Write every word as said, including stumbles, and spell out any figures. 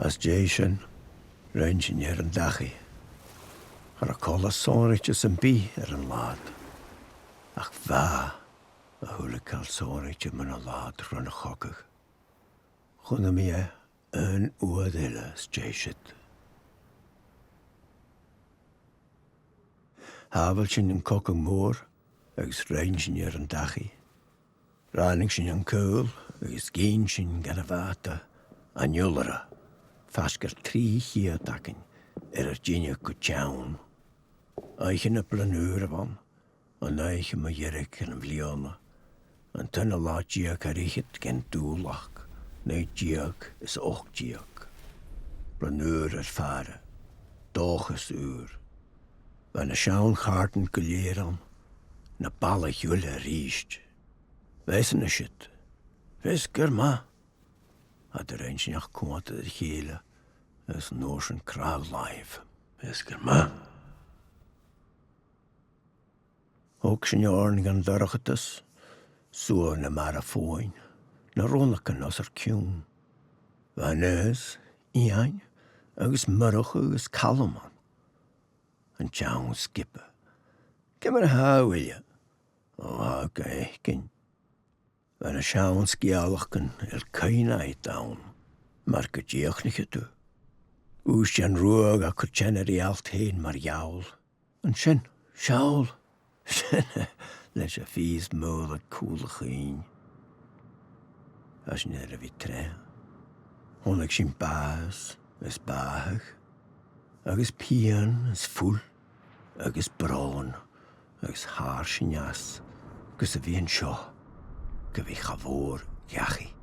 Às dèidh sin, rinn sinn air an dachaigh. Cha robh coltas sònraichte sam bith air an lad, ach bha a h-uile càil sònraichte mun an lad ron a' chogadh. Chunnaic mi e aon uair eile às dèidh siud. Shàbhail sinn an cogadh mòr agus rinn sinn air an dachaigh. Ràinig sinn an caol agus dh'fhìn sinn dhan a' bhàta an iolaire, faisg air trì cheud againn air ar dìnneadh gu teann. Oidhche na Bliadhn' Ùire a bh' ann, an oidhche mu dheireadh dhen bhliadhna, an t-aon latha deug air fhichead dhen Dùbhlachd, naoi deug is ochd deug. Bliadhn' Ùr air fàire, dòchas ùr. Bha na seann chàirdean gu lèir ann, na balaich uile a-rithist. Bha esan an siud. Feasgar math! Cha do rinn sinn ach cunntas air a chèile, is an uair sin cnag-làimh. Feasgar math! Thog sinn oirnn dhan dorchadas, suaimh na mara fodhainn, na rionnagan os ar cionn. Bha Aonghas, Iain agus Murchadh agus Calum ann, an t-seann sgioba. Ciamar a tha thu, a Uilleam? Ò, tha gu h-èibhinn. Bha na seann sgeulachdan air cuimhneachadh ann, mar gun dìochuimhnicheadh tu. Uisdean ruadh a' cur teine air a fhalt fhèin mar gheall. An sin, seall, sin e, leis a' phìos mòr aig cùl a' chuinn. Bha sinn air a bhith treun. Chunnaic sinn bàs is bàthadh, agus pian is fuil, agus bròn, agus thàr sinn às gus a bhith an seo, gu bhith cha mhòr dhachaigh.